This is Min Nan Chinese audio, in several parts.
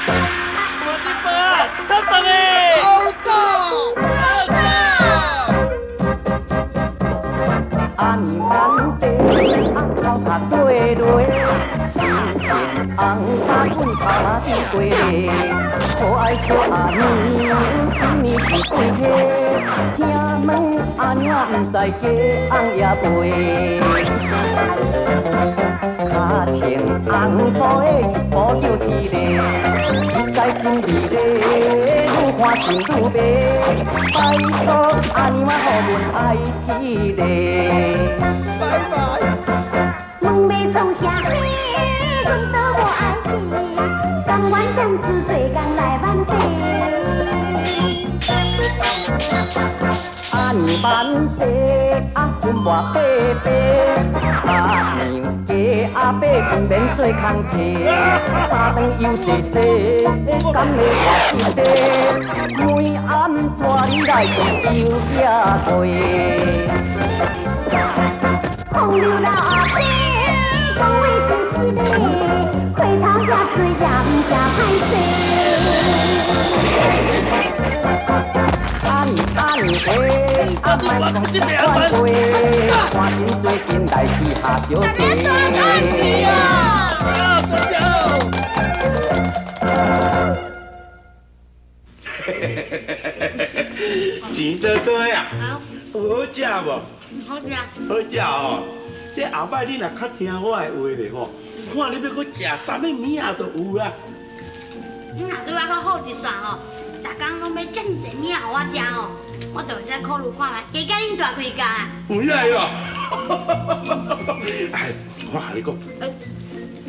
我這包啊，較毒的。好走，好走。阿娘万地，阿头壳对落，心情红衫滚头马伫过咧，可爱小阿娘，今年是几岁？请问阿娘毋知鸡翁也袂？尻穿红布的一步就一个，实在真美丽，愈看心愈迷。拜托阿娘啊，予阮爱一个。拜拜。问欲创啥物，阮都无爱去，甘愿踮此做工来挽地。阿娘万地，阿困磨白白，阿娘加阿伯困免做工课，三顿又洗洗，敢会偌心地？每暗带你来做油饼粿。风流老阿伯，讲话真实咧，回头遐水也毋惊歹势。阿娘阿娘嘿，阿莫讲这款话，赶紧做阵来去下小大家多趁济。钱啊！笑不笑？錢多多啊，有好食無？好食。好食哦。這後擺你若較聽我的話咧吼，看你欲閣食啥物物仔都有啦。你若對我較好一煞吼，逐工攏買遮爾濟物仔予我食吼，我就會使考慮看覓，加佮恁大開工啊。有影喲。哎，我共你講，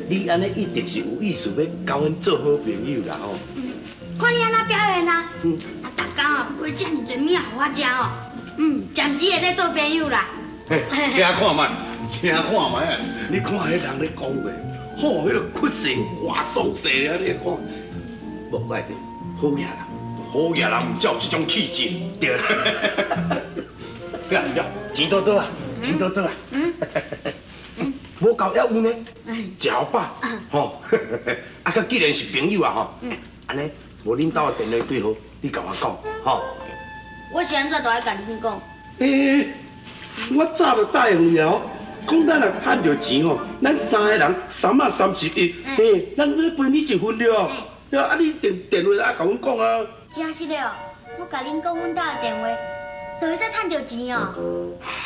你按呢一定是有意思欲佮阮做好朋友啦吼。看你按怎表現啊！啊，逐工啊買遮爾濟物仔予我食吼，暫時會使做朋友啦。嘿，聽看覓，聽看覓啊！你看彼人咧講話，吼，彼个骨勢偌爽勢啊！你看，無怪者，好野人，好野人毋才有這種氣質。對啦。了了，錢多多啊，錢多多啊。無夠猶有呢，食予飽，吼。啊，佮既然是朋友啊，吼，按呢，無恁兜的電話對號，你共我講，吼。我是按怎都愛共恁講？欸，我早就答應你哦，講咱若趁著錢吼，咱三个人3仔31，嘿，咱欲分你一份了。對啊，你電話愛共阮講啊。真實的哦，我共恁講阮兜的電話，就會使趁著錢哦。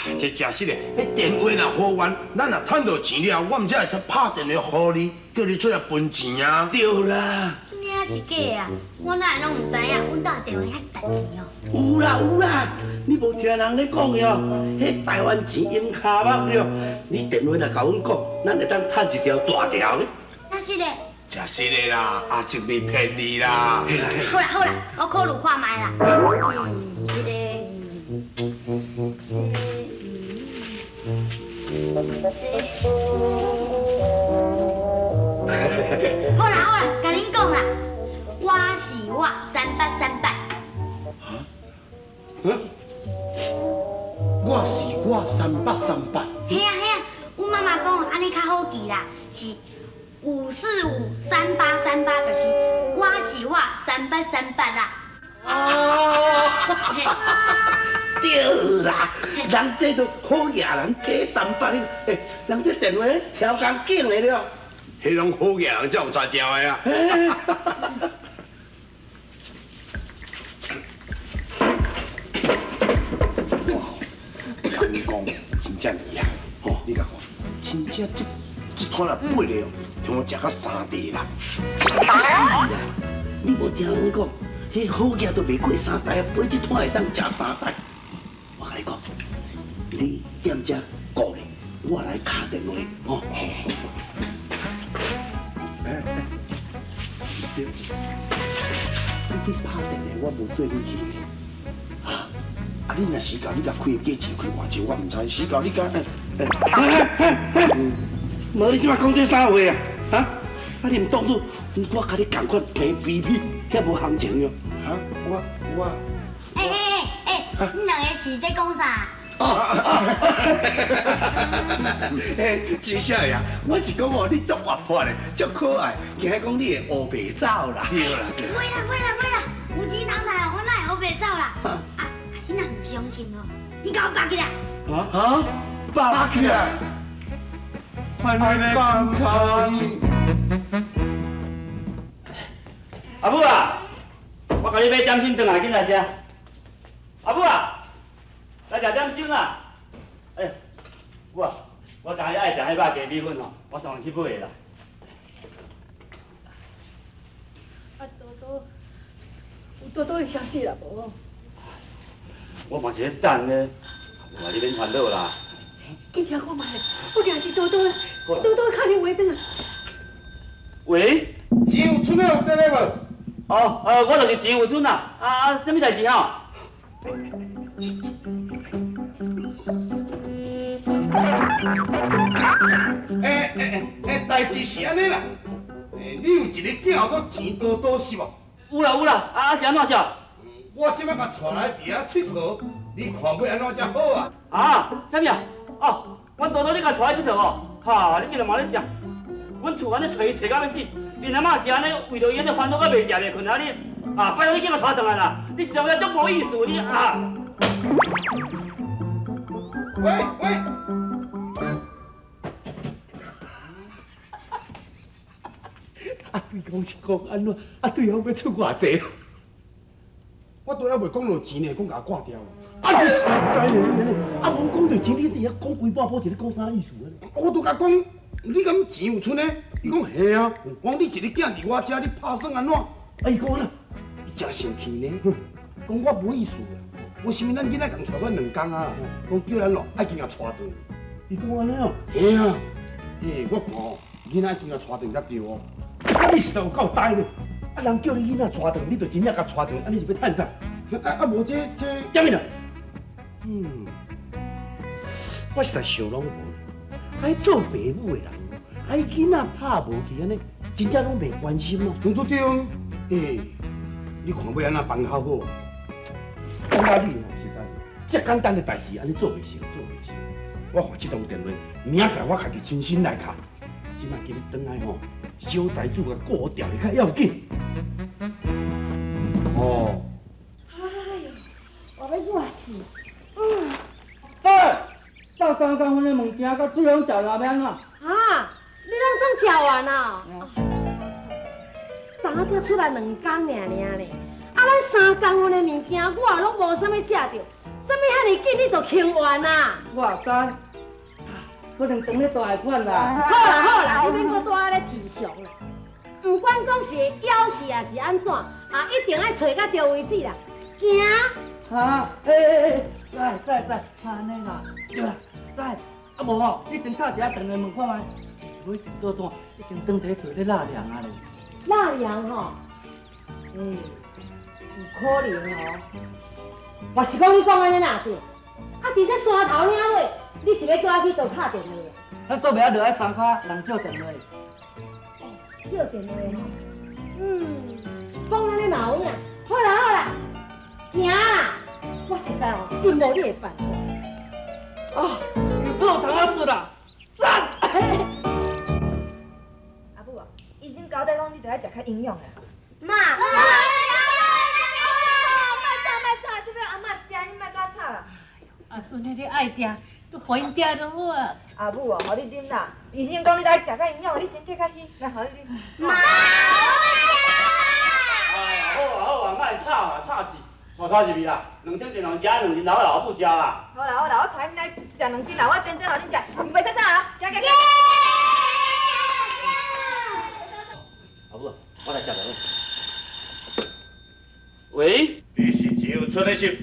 這誠實的，彼電話若號完，咱若趁著錢了後，我毋才會拍電話予你，叫你出來分錢啊。對啦。真的抑是假的啊？我哪會攏毋知影，阮兜的電話遐值錢哦。有啦有啦，你無聽人咧講的哦，彼台灣錢用跤目了，你電話若共阮講，咱會當趁一條大條的。那是的。誠實的啦，阿叔袂騙你啦。好啦好啦，我考慮看覓啦。這个，這個，好啦好啦，共恁講啦，我是我3838。啊？我是我3838。嘿啊嘿啊，阮媽媽講按呢較好記啦，是5453838，就是我是我3838啦。哦，對啦，人這都好野人加三八，欸，人這電話超工景的了。彼攏好野人才有才調的啊。人講真正厲害，吼！你共看，真正這攤若八个哦，通我食到三地人。是啦，你無聽阮講，彼好額都袂過三台啊，買這攤會當食三台。我共你講，你踮遮顧咧，我來敲電話，吼。欸欸，對，你去拍電話，我無綴你去呢。啊，啊你若時到，你共開的價錢開偌濟，我毋知。時到你共，無你這馬講這啥話啊？啊？啊你毋當初我共你仝款平比比，遐無行情喲。哈？我欸欸欸欸，恁兩個是咧講啥？嘿，真少爷，我是讲哦，你足活泼的，足可爱，惊讲你会乌白走啦。对啦对。袂啦袂啦袂啦，有钱通来哦，我哪会乌白走啦？啊啊，你若毋相信哦，你共我绑起来。啊啊！绑起来！按呢简单。阿母啊，我共你买点心转来，紧来食。阿母啊，来食点心啦。哎，母啊，我知影你爱食彼肉鸡米粉吼，我专门去买的啦。啊，多多，有多多的消息啦无？我嘛是咧等咧，阿母啊，你免烦恼啦。紧听看觅，我惊是多多，多多敲电话转来。喂，钱有春的有伫咧无？哦，我就是钱有春啦。啊啊，啥物代志吼？欸，代志是按呢啦。欸，你有一个囝叫做钱多多是无？有啦有啦，啊是按怎说？我这摆共带来伫遐𨑨迌，你看欲按怎才好啊？啊，啥物啊？哦，阮多多你共带来𨑨迌哦？哈，你这个嘛咧食？阮厝按呢揣伊揣到欲死，恁阿嬷是按呢为著伊按呢烦恼到袂食袂睏啊！你啊，拜托你紧共带转来啦！你实在有足无意思，你啊！喂喂！啊，对讲是讲按怎？啊，对方欲出偌济？我拄仔未讲落钱呢，讲共挂掉。啊，是实在呢，啊，无讲著钱，你伫遐讲规半晡，一咧讲啥意思啊？我拄共讲，你敢钱有賰呢？伊讲嘿啊。我讲你一个囝伫我遮，你拍算按怎？啊，伊讲按怎？伊真生气呢，讲我无意思啦。无啥物，咱囡仔共带出来两工啊，讲叫咱咯爱紧共带转。伊讲按呢哦？嘿啊，嘿，我看哦，囡仔紧共带转才对哦。啊，你实在有够呆呢！啊，人叫你囡仔带转，你就真正共带转，啊，你是欲趁啥？啊啊，无这这，啥物啦？嗯，我实在想拢无，啊，做爸母的人，啊，囡仔拍无去按呢，真正拢袂关心啊。对对对，欸，你看欲按怎办较好啊？讲到你吼，实在，这简单的代志，按呢做袂成，做袂成。我发这通电话，明仔载我家己亲身来敲。这摆叫你转来吼，小财主共顾好调咧较要紧。哦。哎呦，我欲热死。嗯。对，斗三公分的物件，佮对方食了欲按怎？啊，你拢总食完啊？昨才出来2工尔尔呢，啊，咱3公分的物件，我也拢无啥物食著，啥物遐尔紧你就清完啊？我也知，可能长咧大款啦。好啦好啦，你免阁带安呢提上啦。不管讲是会枵死还是按怎，啊，一定爱揣到对位置啦。行。啊，欸，使使使，按呢啦，对啦，使。啊无吼，你先敲一下长来问看觅，无一定倒转，已经转伫咧厝咧纳凉啊咧。纳凉吼，欸，有可能哦。我是讲你讲按呢哪对？啊，伫这山头岭尾，你是欲叫我去佗敲电话？咱做袂晓落来山跤，人借电话。哦，借电话吼。嗯，讲按呢嘛有影。好啦好啦，行啦。我实在哦，真无你的办法。啊，有报通仔术啦，赞！阿母啊，医生交代讲你著爱食较营养的。妈。莫吵莫吵，这摆阿嬷食，你莫佮我吵啦。阿孙仔，你爱食，你予𪜶食就好啊。阿母哦，予你啉啦。医生讲你爱食较营养，你身体较虚，来，予你啉。妈，哎呀，好啊好啊，莫吵啊，吵死！吵吵入去啦，2000钱人食，2斤头来老母食啦。好啦好啦，我带恁来食2斤啦，我煎煎予恁食，袂使吵啊，行行行。阿母，我来接电话。喂？你是钱有春的是？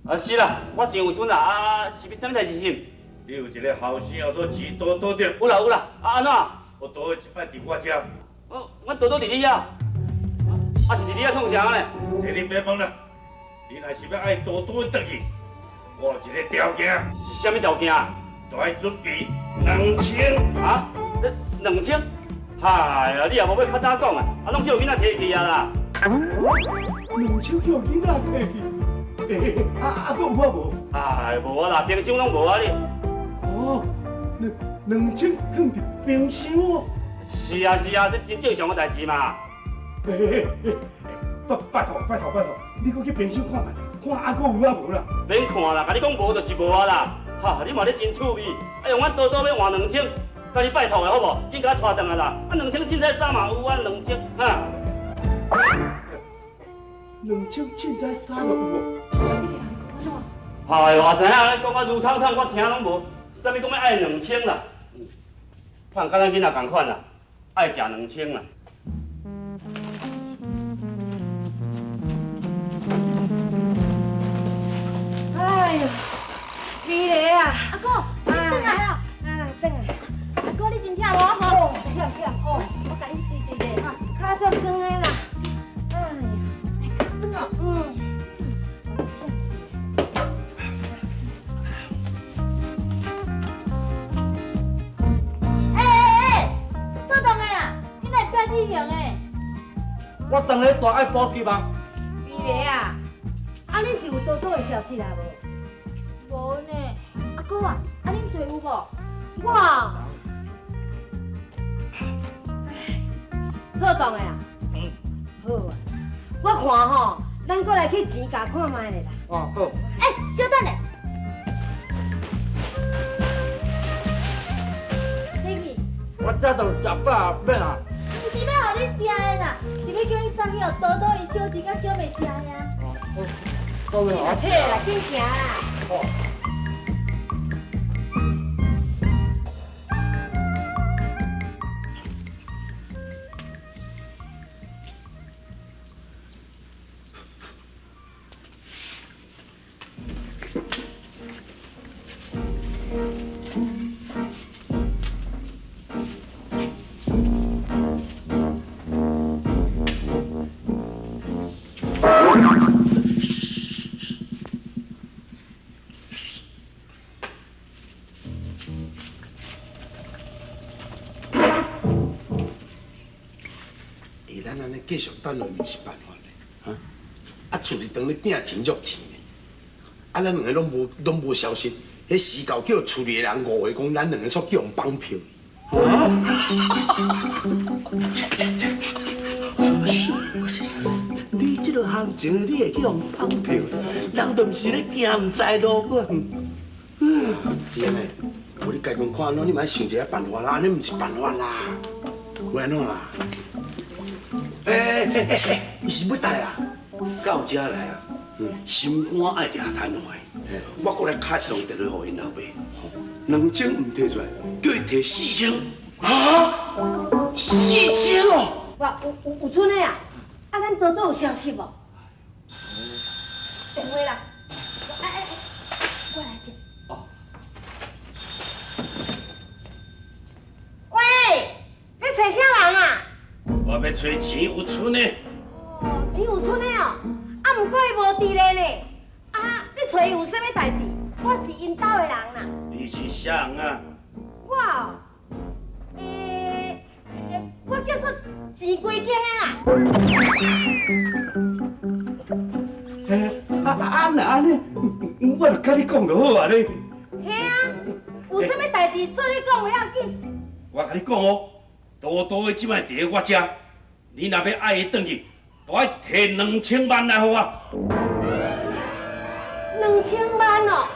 啊是啦，我钱有春啦，啊是欲啥物代志是？你有一个后生叫做钱多多对？有啦有啦，啊按怎？我多一摆伫我遮。我多多伫你遐，啊是伫你遐创啥呢？这你免问啦。你若是欲爱多多转去，我有一个条件。是啥物条件？就爱准备2000。啊？2000？哎呀，你也无欲较早讲啊，啊拢叫囡仔提去啊啦。2000叫囡仔提去？欸，啊啊，阁有法无？哎，無啊啦，冰箱攏無啊你。哦，兩千囥佇冰箱哦。是啊是啊，這真正常的代誌嘛。欸拜託拜託拜託，你閣去冰箱看覓，看還閣有啊無啦？免看啦，共你講無就是無啊啦。哈，你嘛咧真趣味，啊用阮多多欲換兩千，共你拜託的好無？緊共我帶轉來啦。啊，兩千凊彩衫嘛有啊，兩千哈。兩千凊彩衫都有哦。哎呦，我知影，你講啊如苍苍，我聽攏無。啥物講欲愛兩千啦？看佮咱囡仔仝款啦，愛食兩千啦。哎呦，美麗啊！阿哥，你轉來啊！啊，轉來。阿哥，你真忝哦，吼！忝忝哦，我共你對對咧，哈。跤足酸的啦。哎呀，跤酸哦。嗯。忝死。欸欸欸，倒轉來啊！你哪會變這形的？我當咧大愛補給啊。美麗啊，啊，恁是有多多的消息啊無？無呢，阿哥啊，啊恁揣有無？我，妥當的啊。嗯。好啊，我看吼，咱閣來去錢家看覓咧啦。哦，好。欸，小等下。你去。我這都食飽免啊。毋是欲予你食的啦，是欲叫你送去予多多伊小弟佮小妹食的啊。哦，好。你來提啦，緊行啦。好。咱按呢繼續等落去，毋是辦法咧，哈！啊，厝裡當咧拼錢足錢的，啊，咱兩个攏無消息，彼時到叫厝裡的人誤會講咱兩個煞叫人綁票。你這个行情，你會叫人綁票？人就毋是咧行，毋知路款。是按呢，無你家己看按怎，你嘛愛想一下辦法啦，按呢毋是辦法啦，會按怎啦？欸，伊是欲帶啦，到遮來啊，心肝愛定癱瘓，我閣來敲一通電話予𪜶老爸，2000毋提出來，叫伊提4000。啊？4000哦！哇，有賰的啊！啊，咱多多有消息無？電話啦！哎，過來者。哦。喂，欲揣啥人啊？我欲揣錢有賰的。哦，錢有賰的哦，啊，毋過伊無佇咧呢。啊，你揣伊有啥物代志？我是𪜶兜的人啦。你是啥人啊？我哦，我叫做錢歸間的啦。欸，啊若按呢，我就佮你講就好啊咧。嘿啊，有啥物代志做你講袂要緊。我共你講哦。多多的這擺佇咧我遮，你若欲愛伊轉去，就愛提2000萬來予我。2000萬哦，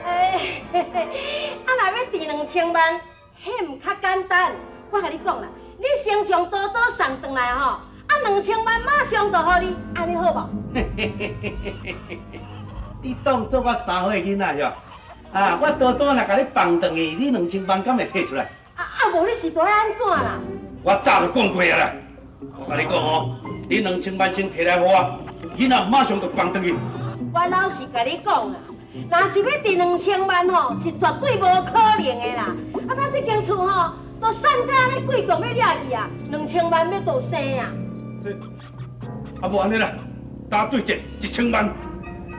欸，啊，若欲提2000萬，彼毋較簡單。我共你講啦，你先將多多送轉來吼，啊，2000萬馬上就予你，按呢好無？你當作我三歲囡仔喲？啊，我多多若共你放轉去，你2000萬敢會提出來？啊，無你是著愛按怎啦？我早就講過啊啦，我共你講哦，你2000萬先提來予我，囡仔馬上就放轉去。我老實共你講啦，若是欲提2000萬吼，是絕對無可能的啦。啊，咱這間厝吼，都散甲按呢貴共欲掠去啊，2000萬欲倒生啊？這，啊無按呢啦，打對折1000萬。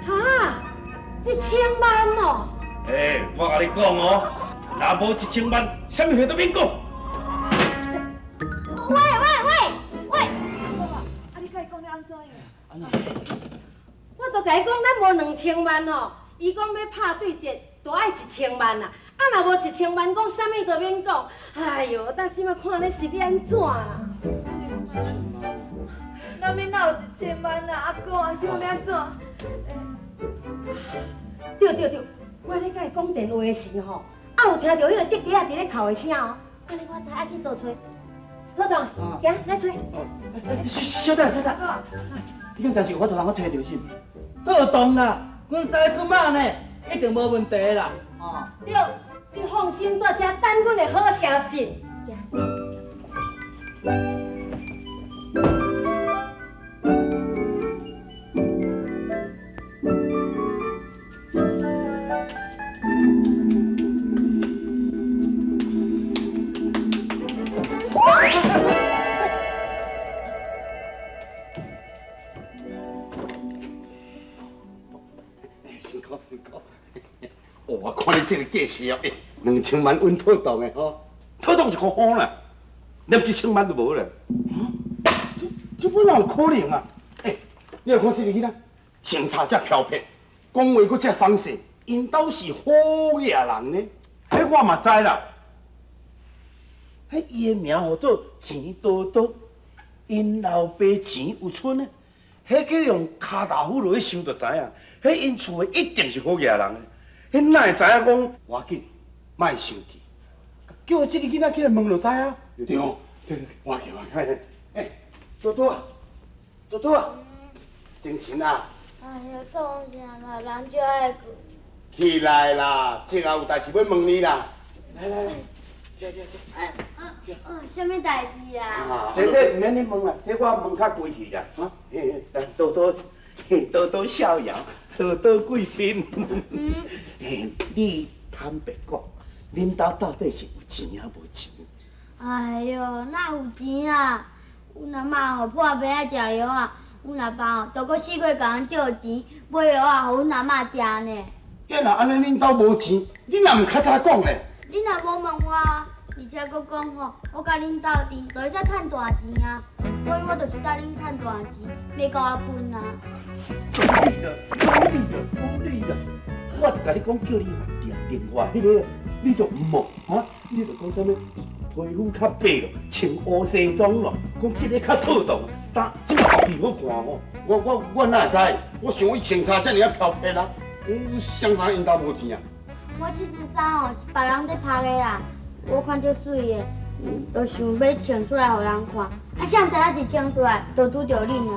哈，1000萬哦？欸，我共你講哦。若無1000萬，啥物話都免講。喂喂喂喂！阿哥啊，啊你佮伊講了按怎樣？我都共伊講，咱無2000萬哦，伊講欲拍對折，都愛一千萬啦。啊，若無一千萬，講啥物都免講。哎喲，但這馬看咧是欲按怎啦？咱面哪有一千萬啊？阿公啊，這欲按怎？對對對，我咧佮伊講電話的時吼，啊有聽著彼個竹雞仔佇咧哭的聲哦。按呢我知愛去佗揣。老董，行來揣。小等小等，你敢真是有法度通我揣著是？妥當啦，阮三个出馬呢，一定無問題啦。哦，對，你放心，蹛遮等阮的好消息。辛苦辛苦。我看你這個架勢哦，2000萬穩妥當的吼，妥當就較好啦，連1000萬都無啦。這這哪有可能啊？你來看這個囡仔，穿插這飄撇，講話閣這鬆勢，𪜶兜是好額人呢。彼我嘛知啦，彼伊的名號做錢多多，𪜶老爸錢有賰呢。彼去用跤踏斧落去想就知影，彼𪜶厝的一定是好額人。彼哪會知影講？無要緊，莫生氣，叫這个囡仔起來問就知啊。對，對對，我去我去。多多啊，多多啊，精神啊！哎呀，創啥啦？人就愛睏。起來啦，這下有代誌欲問你啦。來來來，起來起來。啥物代誌啊？這毋免你問啦，這我問較規氣啦。哈，來多多，多多逍遙，多多貴賓。你坦白講，恁兜到底是有錢抑無錢？哎喲，哪有錢啊？阮阿嬤吼破病愛食藥啊，阮阿爸吼，都閣四月共人借錢買藥啊，予阮阿嬤食呢。啊，若按呢恁兜無錢，你若毋較早講咧？恁若無問我，而且閣講吼，我佮恁鬥陣，就會使趁大錢啊，所以我就是帶恁趁大錢，袂共我分啊。無理啦，無理啦，無理啦！我就共你講，叫你掠另外彼個，你就毋哦，哈？你就講啥物？皮膚較白咯，穿烏西裝咯，講這个較妥當，但這個皮好看哦。我哪會知？我想伊穿衫遮爾仔飄撇啦，我誰知𪜶兜無錢啊？我這身衫吼是別人咧曬的啦，我看足媠的，就想欲穿出來予人看，啊，誰知影一穿出來就拄著恁啊！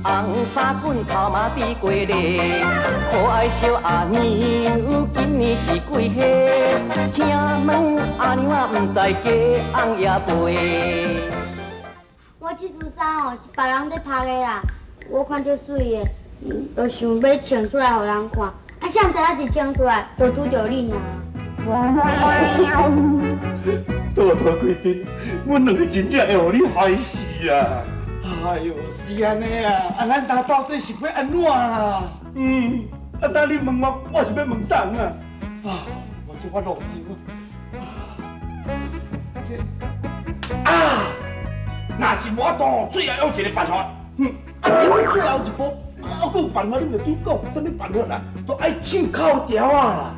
穿紅衫裙頭毛滴過咧，可愛小阿娘今年是幾歲？請問阿娘啊，毋知嫁翁也未？我這身衫吼是別人咧曬的啦，我看足媠的，就想欲穿出來予人看，啊，誰知影一穿出來就拄著恁啊！多多貴賓，阮兩个真正會予你害死啊！哎喲，是按呢啊！啊，咱兜到底是欲按怎啦？啊，当你問我，我是欲問啥人啊？啊，我這我落想啊，這啊，若是無法度，最後有一個辦法。啊，最後一步，啊，閣有辦法，你著緊講，啥物辦法啦？都愛唱口條啊！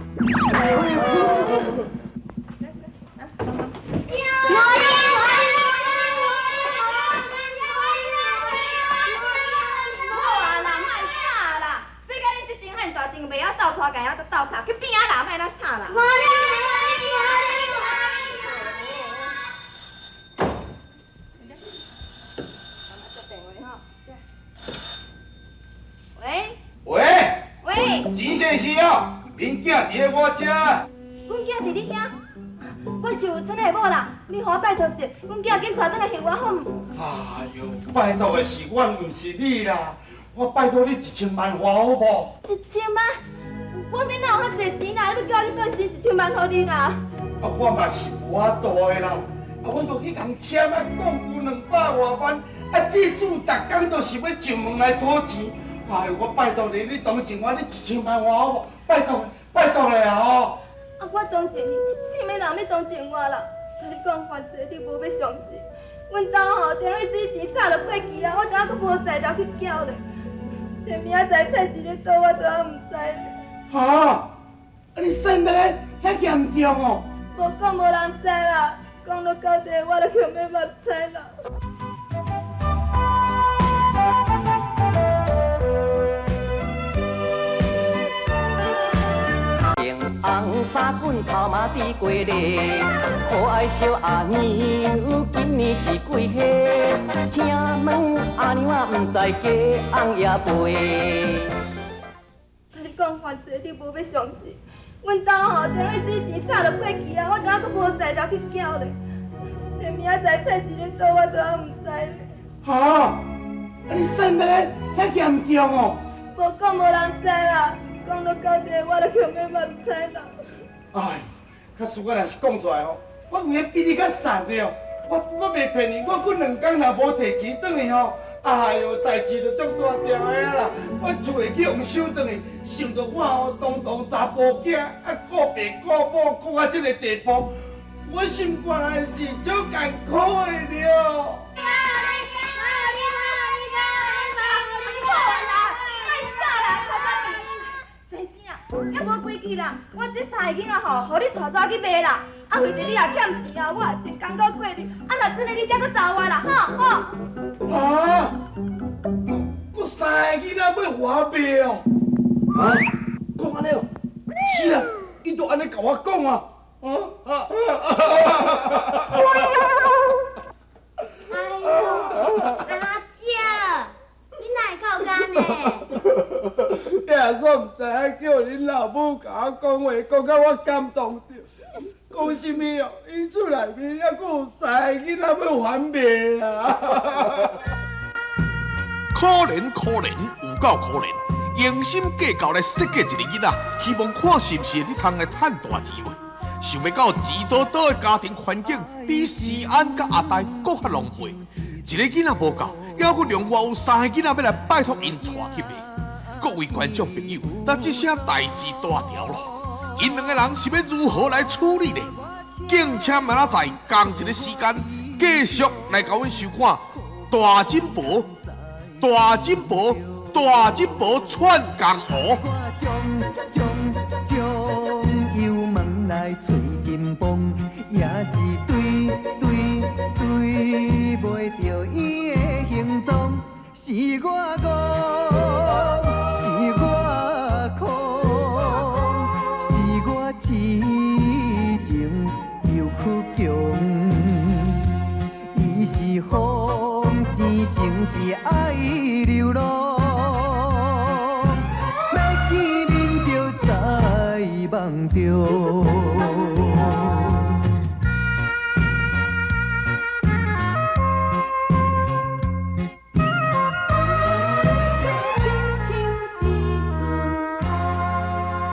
袂晓斗吵，家晓斗吵，去边仔啦，莫那吵啦。喂。喂。喂。钱先生哦，恁囝佇咧我遮。阮囝佇你遐？我是有賰的某啦，你予我拜託一下，阮囝緊帶轉來還我好毋？哎喲，拜託的是阮，毋是你啦。我拜託你1000萬還好無？1000萬？我免哪有遐濟錢啦？你叫我去佗生1000萬予你啦？啊，我嘛是無法度的啦。啊，阮都去共簽啊，講句200外萬，啊，這主逐工都是欲上門來討錢。哎喲，我拜託你，你同情我，你1000萬還好無？拜託，拜託你啊吼！啊，我同情你，啥物人欲同情我啦？佮你讲，凡济你无欲相信。阮兜吼，电费水钱早就过期啊，我今仔阁无材料去缴咧。连明仔载菜市咧倒，我都犹毋知咧。哈！啊你算得遐严重哦？无讲无人知啦，讲落到底我就强欲目屎啦。红衫棍头马伫过咧，可爱小阿娘，今年是几岁？请问阿娘啊，毋知嫁翁也袂。佮你讲，凡济你无欲相信。阮兜吼，电费水钱早就过期啊，我今仔阁无材料去缴咧。连明仔载菜市咧倒，我都犹毋知咧。哈！啊你算得遐严重哦？无讲无人知啦。讲到到底，我就强欲目屎啦。哎，假使我若是讲出来吼，我有影比你较瘦的哦。我袂骗你，我阁两工若无提钱转去吼，哎哟，代志就足大条的啦。我厝会去予收转去，想到我吼堂堂查埔囝，啊顾爸顾某顾到这个地步，我心肝内是足艰苦的了。犹无归去啦！我这三个囡仔吼，予你带走去卖啦。啊，为着你也欠钱啊，我也真艰苦过日。啊，若賰呢，你才阁走我啦，吼吼。啊！阁三个囡仔欲予我卖哦？啊？讲按呢哦？是啊，伊都按呢共我讲啊。啊啊啊！哎哟，阿姐，你哪会靠干呢？耶稣毋知影叫恁老母共我讲话，讲甲我感动著。讲啥物哦？伊厝内面犹阁有三个囡仔欲还卖啦！可怜可怜，有够可怜，用心计较来设计一个囡仔，希望看是毋是会通来趁大钱话。想欲到钱多多的家庭环境，比思安佮阿呆阁较浪费。一个囡仔无够，犹阁另外有三个囡仔欲来拜托𪜶带去卖。各位观众朋友，但这声代志大条咯，𪜶两个人是欲如何来处理呢？敬请明仔载仝一个时间，继续来共阮收看大金箔、大金箔、大金箔串江湖。也是对对对袂著伊的行踪，是我戆，是我空，是我痴情又倔强。伊是风生成是爱流浪，欲见面就在梦中。